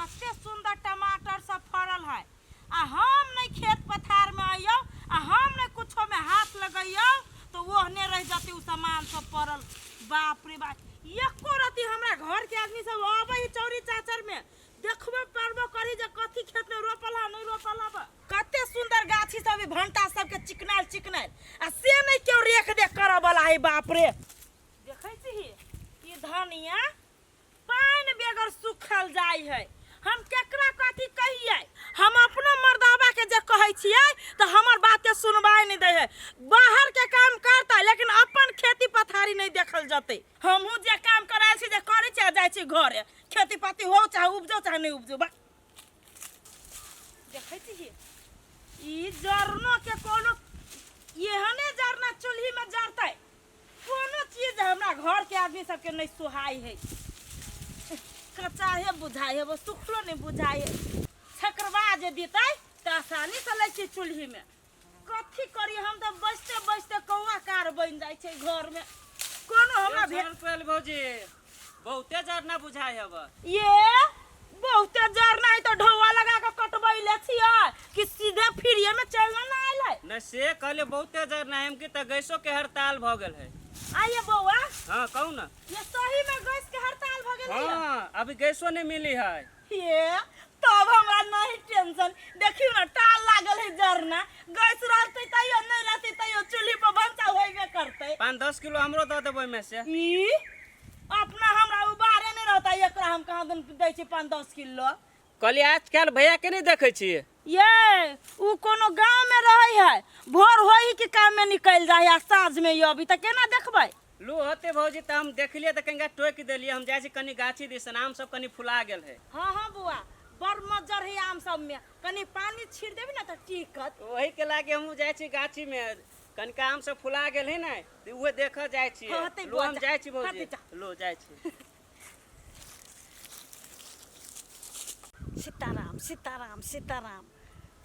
कते सुंदर टमाटर सब फड़ल है आ हम नहीं खेत पथार में अइयौ आ हम नहीं कुछो में हाथ लगैयौ तो ओहने रह जते उ सामान सब पड़ल। बाप रे बाप, एको रति हमरा घर के आदमी सब अबै है चौरी चाचर में देखबो पारबो करी जे कथी खेत में रोपल है नहीं रोपल है। कते सुंदर गाछी सब है, भंटा सबके चिकनायल चिकनायल आ से नहीं केओ रेख देख करऽ वाला है। बाप रे देखै छी ई धनिया पानि बेगर सुखल जाइ है। हम केकरा कथी कहियै? हम अपनो मर्दाबा के जे कहै छियै तऽ हमर बात के सुनवाई नहीं दै है। बाहर के काम करता लेकिन अपन खेती पथारी नहीं देखल जतै। हमहूँ जे काम करायल छी जे करै छी आ जाइ छी घरे, खेती पाती हो चाहे उपजो चाहे नहीं उपजो। बा देखै छी ई जरनो के कोनो एहने जरना चूल्ही में जरतै, कोनो चीज हमरा घर के आदमी सबके नहीं सोहाई है। कचाहे बुझाई है, वो सुखलो नहीं बुझाई है। छकरवा जे देतै तऽ आसानी से लै छी चूल्ही में। कथी करी हम तऽ बैसते बैसते कौआ कार बनि जाइ छै घर में। कोनो हमरा ए, शरण पड़ल भौजी, बहुते जरना बुझाइ हब। ये बहुते जरना है तो ढौआ लगा के कटबै ले छियै कि सीधे फ्रीए में चलि ना आयल है? नहीं से कहले बहुते जरना है कि त गैसो के हड़ताल भ गेल है। आइए बौआ। हाँ कहू ना। ये सही में गैस के हड़ताल भ गेल है? हाँ अभी गैसो नहीं मिली है। ये तब हमरा नहीं टेंशन। देखियो ना टाल लागल है जरना, गैस रहते तैयो नहीं रहते तैयो चूल्ही पर भनसा होइबे करते। 5-10 किलो हमरो दऽ देबै ओहिमे से। ई अपना हमरा उबारे नहीं रहता, एकरा हम कहाँ दिन दै छी 5-10 किलो। कहलियै आजकल भैया के नहीं देखै छियै? ये उ कोनो गांव में रहै है, भोर होई के काम में निकल जाय है आ साँझ में अभी तऽ केना देखबै? लू होते भौजी तऽ हम देखलियै तऽ कनिका टोकि देलियै। हम जाइ छी कनि गाछी दिसन, आम सब कनि फुला गेल है। हाँ हाँ बुआ, बड़ मज्जर है आम सब में, कनि पानी छीट देबी ना तऽ टिकत। ओही के लागे हमहूँ जाइ छी गाछी में, कनिका आम सब फुला गेल है ने तऽ उहे देखऽ जाइ छियै। हाँ, होतै लू बुआ, हम जा। जाइ छी भौजी। होतै, जा। लू जाइ छी। सीताराम सीताराम सीताराम।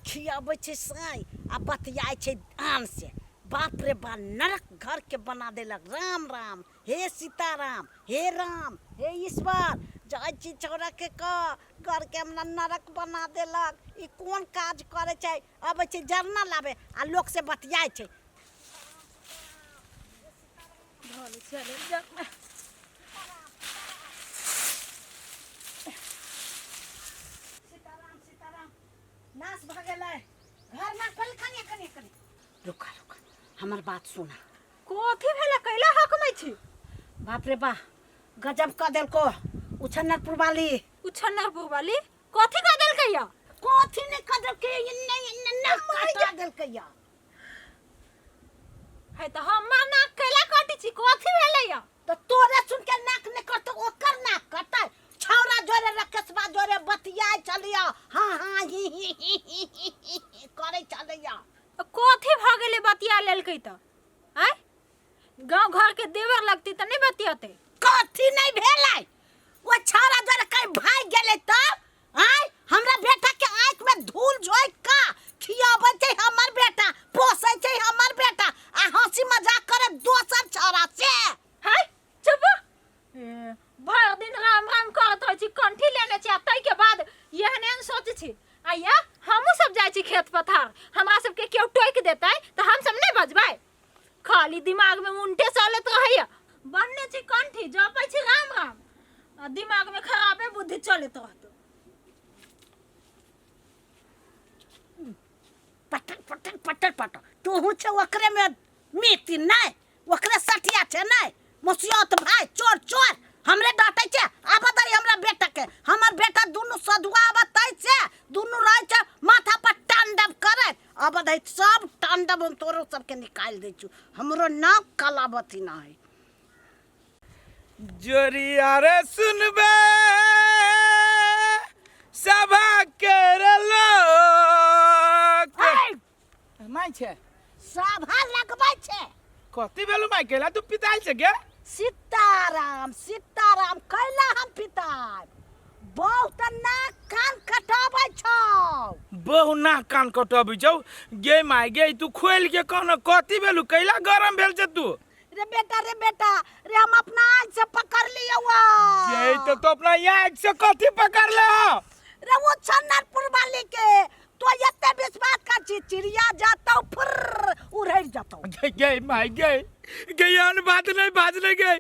खियाबै छै साँइ आ बतियाइ छै आन से। बाप रे बा, नरक घर के बना देलक। राम राम, हे सीताराम, हे राम, हे ईश्वर। जाइ छी छौड़ा के कह घर के हमरा नरक बना देलक। ई कोन काज करै छै? अबै छै जरना लाबे आ लोक से बतियाइ छै। सीताराम सीताराम, नाश भऽ गेलै घर में। कल कनी कनी कनी रुका रुका, हमर बात सुना। कथी भेलै? कैला हकमै छी? बाप रे बा, गजब कऽ देलको उछन्नरपुर वाली। उछन्नरपुर वाली कथी कऽ देलकै या? कथी नहि कऽ देलकै, एन्ने एन्ने नाक कटा देलकै या। है तऽ हमर नाक कैला कटै छी? कथी भेलै या? तऽ तोरे सुन के नाक नहि कटतौ, ओकर नाक कटतै? छौड़ा जोरे रकेशबा जोरे बतियाइ छलिया, हाँ हाँ ही ही ही ही ही ही ही करै छलैया। कथी भऽ गेलै बतिया लेलकै तऽ? आँय, गाँव घर के देवर लगती तऽ नहि बतियतै? कथी नहि भेलै? ओ छौड़ा जोरे कहीं भागि गेलै तब? आँय, हमरा बेटा के आँखि में धूल झोंकि कऽ खियाबै छै हमर बेटा, पोसै छै हमर बेटा आ हंसी मजाक करे दोसर छौड़ा से। हाय चुप, भरि दिन राम राम करैत रहै छी, कंठी लेने छी आ ताहिके बाद एहन एहन सोचै छी। आइया हमहूँ सब जाइ छी खेत पथार, हमरा सबके केओ टोकि देतै तऽ हमसब नहि बजबै? खाली दिमागमे उल्टे चलैत रहैया। बन्ने छी कंठी, जपै छी राम राम आ दिमागमे खराबे बुद्धि चलैत रहतौ। पटर पटर पटर पटर तोहू छै ओकरे में मीत नहि, ओकरे सटिया छै नहि, मसियौत भाय चोर चोर हमरे डांटै छै। आब दै हमरा बेटा के, हमर बेटा दुनू सधुआ आब तै से दुनू रहै छै माथा पर तांडव करैत। आब दै सब तांडव हम तोरो सबके निकालि दै छु, हमरो नाम कलावती ना है। जोरिया रे सुनबे सभा के लोक माय छै सभा लगबै छै। कथी भेलु माय? केला तू पिताइल छै गे? सीताराम सीताराम, कैला हम पिताब? बहुत नाक कान कटाबै छौ। बहु नाक कान कटबै छौ गे माय गे? तू खोलि के कह न, कथी भेलु? कैला गरम भेल छै तू? रे बेटा रे बेटा रे, हम अपना आँख से पकड़ लियौ। गे तो तू अपना आँख से कथी पकड़ ले? रे वो छन्नरपुर वाली के तो एते विश्वास कर छी, चिड़िया जातौ फुर्र उड़ै जतौ। गे गे माय गे गे, एहन बात नहीं बाजले गे।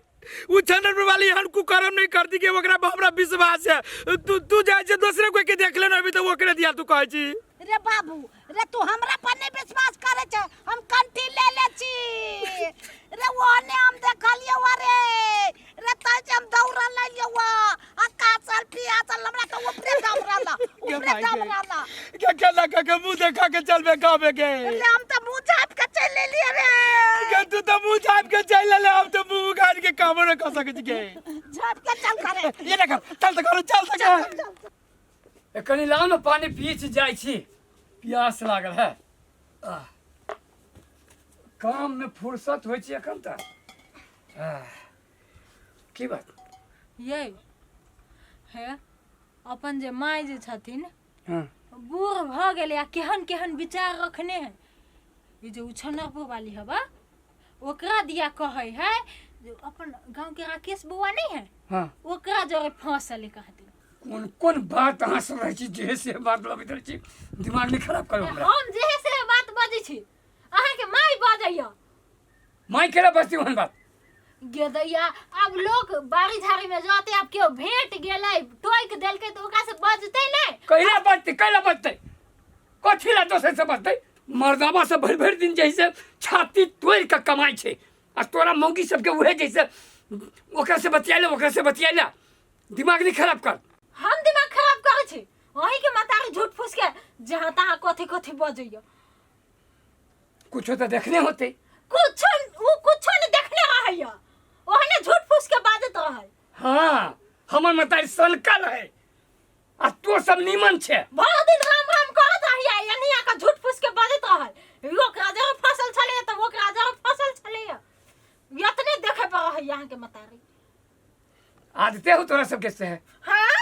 उ छनर वाली एहन कुकर्म नहीं करती के ओकरा पर हमरा विश्वास है। तू तू जाय छै दोसरे कोई के देख लेना अभी तो ओकरे दिया तू कहै छी। रे बाबू रे, तू हमरा पर नहीं विश्वास करे छै, हम कंठी ले ले छी रे, ओने हम देखलियो अरे रे, तै से हम दौड़ल लियो आ कासल पियासल हमरा तो ऊपरे दौड़ल, ऊपरे दौड़ल। के केला के के मुंह देखा के चलबे गावे के? रे हम तो मुंह झाप के चल लेलिए रे। के तू तो मुंह झाप के चल ले, हम तो मुंह उघाड़ के कामो न कर सकै छी के। झाप के चल करे ये ना कर, चल त कर, चल त कर। ए, कनि लाउ ने पानी, पीच जाइ छी, प्यास लागल है। आह, काम में फुर्सत होइ छै एखन तऽ। आह, की बात? ये हे अपन जे माय जे छथिन हाँ बूढ़ भऽ गेलै आ केहन केहन विचार रखने है। ई जे उछनरपुर वाली हवा ओकरा दिया कहै है जे अपन गांव के राकेश बउआ नहीं है हाँ ओकरा जरे फंसल कहती। कोन कोन बात अहाँ सब रहै छी जे से बात लबैत रहै छी, दिमाग नहि खराब करू हमरा। हम जे से बात बजै छी अहाँके माय बजैया। माय केना बजती ओहन बात? गेदैया अब लोग बाड़ी झाड़ी में जाते, अब केओ भेंट गेलै टोकि देलकै तऽ ओकरा से बजतै नहि। कैला बजतै, कैला बजतै, कथी ला दोसर से बजतै? मर्दाबा सब भरि भरि दिन जैसे छाती तोड़ि कऽ कमाइ छै आ तोरा मौगी सबके उहे जैसे ओकरा से बतियाले ओकरा से बतियाले, दिमाग नहीं खराब कर। हम दिमाग खराब करै छी? अहीं के मतारी झूठ फूस के जहाँ तहाँ कथी कथी बजैया। कुछो तो देखने होते। कुछो उ कुछो नहीं देखने रहैया, ओहने झूठ फूस के बाजत रहै। हाँ हमर मतारी सनकल है आ तो सब नीमन छे। भर दिन राम राम करत रहिया यानी आका झूठ फूस के बाजत रहल। ओकरा जरे फसल छलैया तऽ ओकरा जरे फसल छलैया, यतने देखे पर रहैया अहाँके मतारी। आदते हो तोरा सबके से है। हाँ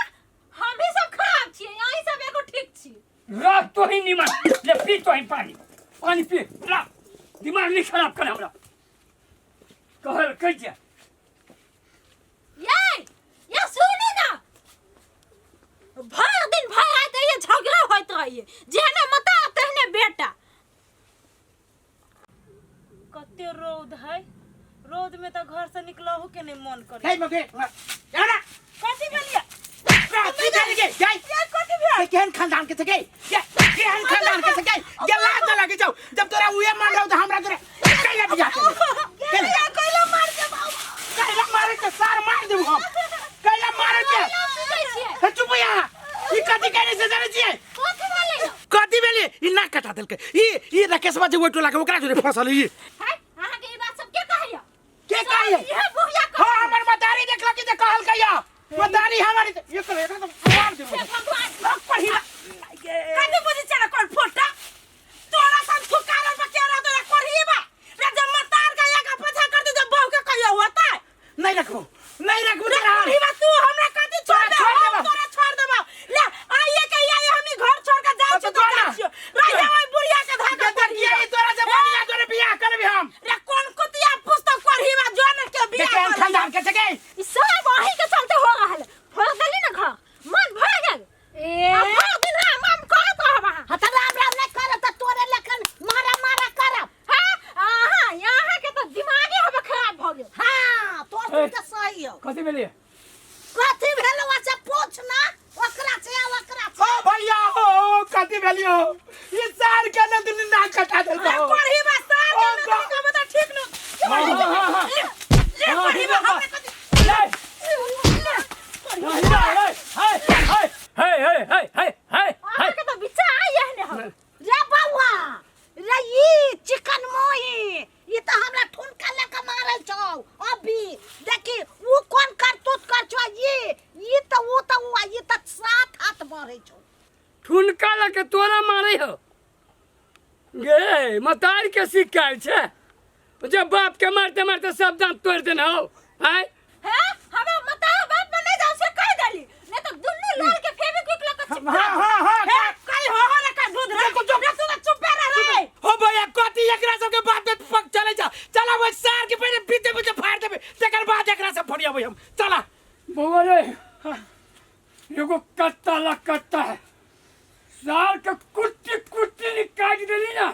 हम ही सब खराब छियै, अहीं सब एगो ठीक छी। रह तो ही नीमन, ले पी तो ही पानी, पानी पी रह, दिमाग नहीं खराब कर हमरा। कहल कह जा ये ये सुनू ना, भर दिन भर रात ये झगड़ा होइत रहिए, जेहने मता तेहने बेटा। कते रौद है, रौद में तो घर से निकलहु के नहीं मन करे। हे मगे यारा कथी भेलिए? कथी भेलिए गई? ये कथी भेल? केहन खानदान के छै गई? ये केहन खानदान के छै गई? ये लाज न लागे जाऊ जब तोरा उहे मान रहो त हमरा तोरा कैला बियाह केले? कैला कैला मार देबौ? कैला मारे के सार मार देबौ हम। कैला मारे के? हे चुप यहाँ, ई कथी कहने से जानै छियै? कथी भेलै? कथी भेलै? ई नाक कटा देलकै। ई ई राकेशवा जे ओइ टोला के ओकरा जोरे फंसल ई। है अहाँ के ई बात सब के कहैया? के कहैया? इहे बुढ़िया कहैया। हां हमर मतारी देखलक जे कहलकै या मतारी हमर ये करे, एकरा त मार देबौ। हे भगवान, लोक पढ़ी कथी बुझै छै रे कोन फोटा? तोरा सन थुकारल पर के रहतौ रे कोढ़ीबा? रे जब मतार के एक पछा कर दे जब बहू के कहियो होतै? नहीं रखबो, नहीं रखबो रे तोरा। कोढ़ीबा तू हमरा कथी छोड़ तोरा दे? छोड़ हम देबो। तोरा छोड़ देबो। ले आइए के आइए, हम ई घर छोड़ के जाइ हाँ, छियो तो त जो ना। जाइ छियो। रह जा ओइ बुढ़िया के धागा के देखिए कोढ़ीबा। ई तोरा से बढ़िया तोरे बियाह करबी हम। रे कोन कुतिया पुस्तक कोढ़ीबा जो न के बियाह केहन कर। खानदान के छै गई? ई सब अहीं के चलते हो रहल है। फोड़ देली ना घर, मन भर गेल। ए आ भर दिन राम राम करत रहब अहाँ। हाँ त राम राम नहीं करब त तोरे लेखन मारा मारा करब। हाँ अहाँ यहाँ के तो दिमागे हबे खराब भ गेल। हाँ तोर ए। त सही हो। कथी भेलिए? कथी भेल से पूछ ना ओकरा से आ ओकरा से। ओ भैया हो कथी भेलियो? ई सार के न दिन नाक कटा देलको। रे कोढ़ीबा सार के ओ न गो। कहबो त ठीक न। हाँ, हाँ, हाँ। ले ले हाँ, कोढ़ीबा हाँ, हमरा कथी ले। ले हे हे हे हे हे हे अहाँ के तो विचार एहने हवे। रे बौआ रे ई चिकन मोही ई त हमरा ठुनका लेके मारल छौ अभी। देखी उ कोन करतूत कर छौ ई, ई त उ त उ आ ई त सात हाथ बढ़ै छौ। ठुनका लके तोरा मारै हो गे मतार के सिखायल छै जब बाप के मारते मारते सब दांत तोड़ देने हो आय। हे हमरा मतार बाप पर नहीं जाओ से कह देली, नहीं तो दुन्नू लाल के फेविक्विक लके चिपका। हां हां हां हे कई हो हो ना कई दूध रे। रे तू त चुपे रह रे। हो भैया कथी एकरा सबके बात पे पक चले जा, चला ओइ सार के पहिले बीते बीते फाड़ देबे तकर बाद एकरा सब फड़ियाबै हम। चला बौआ रे एगो कत्ता साला कत्ता है साल के कुट्टी कुट्टी निकाल देली ना।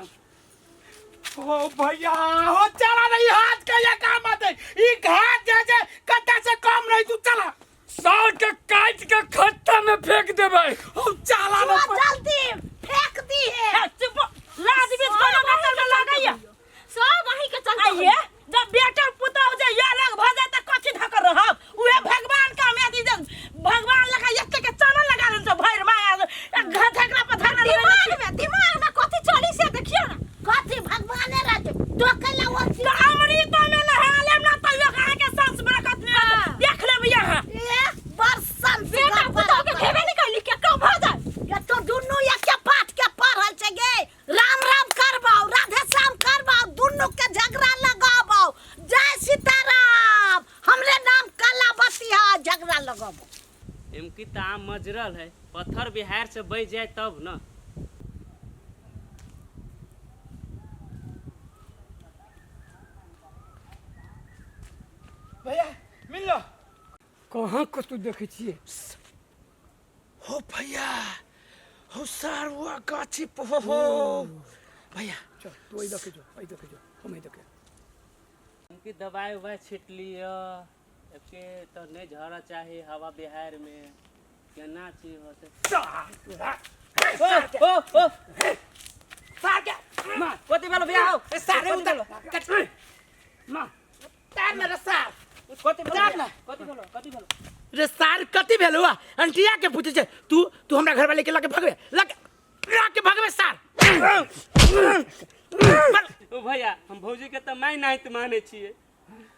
ओ भैया हो चला नहीं हाथ के ये काम आते ई घात जे जे कत्ता से कम नहीं तू चला साल के काट के खत्ता में फेंक देबै। हम चला ना जो जल्दी फेंक दी है। ए, चुप लाज बीच कोनो नजर में लगैया। सब अहीं के चलते आइए जब बेटा पुतहु जे ये अलग भ जाए त कथी धकर रहब उहे भगवान का हम यदि जे भगवान लगा एते के चलन लगा लेन छ भरि माया झगड़ा पर झगड़ा दिमाग में दिमाग में कथी चली से देखियो ना। कथी भगवाने रहते तो कैला वो त अमृत में नहा लेम ना तैयो अहाँ के सांस बरकत नहीं रहत। हाँ। देख लेब यहाँ ए बरसन बेटा पुतहु के भेबे नहीं कैली के कब भ जाए। ये तो दुनू एके पाठ के पढ़ल छै गे। राम राम करबाओ राधे श्याम करबाओ दुनू के झगड़ा लगाबाओ जय सीताराम हमरे नाम कलावती है झगड़ा लगाबो। एमकी त आम मजरल है पत्थर बिहार से बच जाए तब न। भैया मिल लो। कहाँ कतौ देखै छियै? हो भैया हो सार हुआ गाछी पर हो हो भैया चल तू एहि देखे जो एहि देखे जो हम एहि देखे। इनकी दवाई उवाई छीट लिअ एके तो नहीं झड़ा चाही हवा बिहार में केना चीज होते। ओ ओ ओ सार के माँ कथी भेलो भैया हो? ए सारे उतर कट माँ तार ना रे सार कथी भेलो तार ना। कथी भेलो कथी भेलो रे सार कथी भेलो आ अंटिया के पूछे छे तू तू हमरा घर वाले के लके भगवे लके लके भगवे सार। ओ भैया हम भौजी के त माय नाहित माने छियै।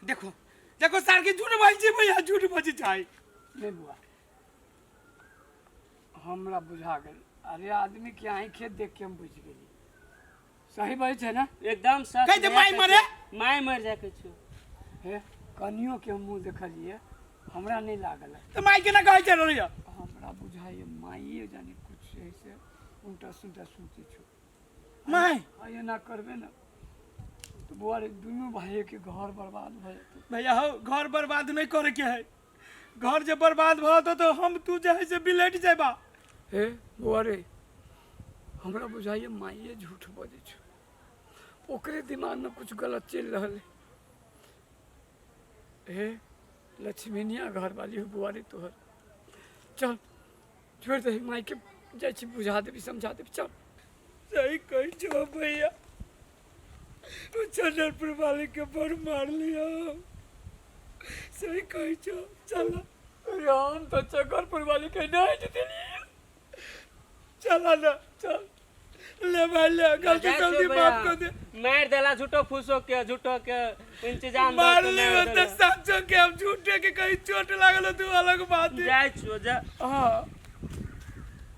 देखो देखो सार के झूठ बोल छी भैया झूठ बजै छै। नहीं बुआ हमरा बुझा गेल। अरे आदमी के आँखे देख के हम बुझि गेली। सही बात छै ना? एकदम सच। कहि दे माय मरे। माय मर जाय के छौ। हे कनियो के मुंह देखलिए हमरा नहीं लागल। त माय के ना कहै छै रहलिए? हमरा बुझाइए माइए जाने कुछ ऐसे उल्टा सुल्टा सोचे छौ। माय आ एना करबे ना तो बुआ रे दुनू भाई के घर बर्बाद भ जेतौ। भैया हो घर बर्बाद नहीं करे के है। घर जे बर्बाद भ जेतौ तो हम तू जे है से बिलट जेबा। हे बुआ रे हमरा बुझाइए माइए झूठ बजै छौ। ओकरे दिमाग में कुछ गलत चलि रहल है। हे लक्ष्मीनिया घर वाली हो बुआ रे तोहर। चल छोड़ दही माई के जाइ छी बुझा देबी समझा देबी चल। सही कहै छौ भैया चंदनपुर वाले के बड़ मार लिया। सही कहै छौ चल। अरे हम तो चकरपुर वाली के नहीं देलिए। चला ना चल ले भाई ले गलती जाइ जल्दी छियौ माफ कर दे। मारि देला झूठो फूसो के झूठो के इंतजाम मार दऽ के ली मारि तो देला। साचो के हम झूठे के कहीं चोट लागल तो अलग बात है। जाइ छियौ जा। हाँ।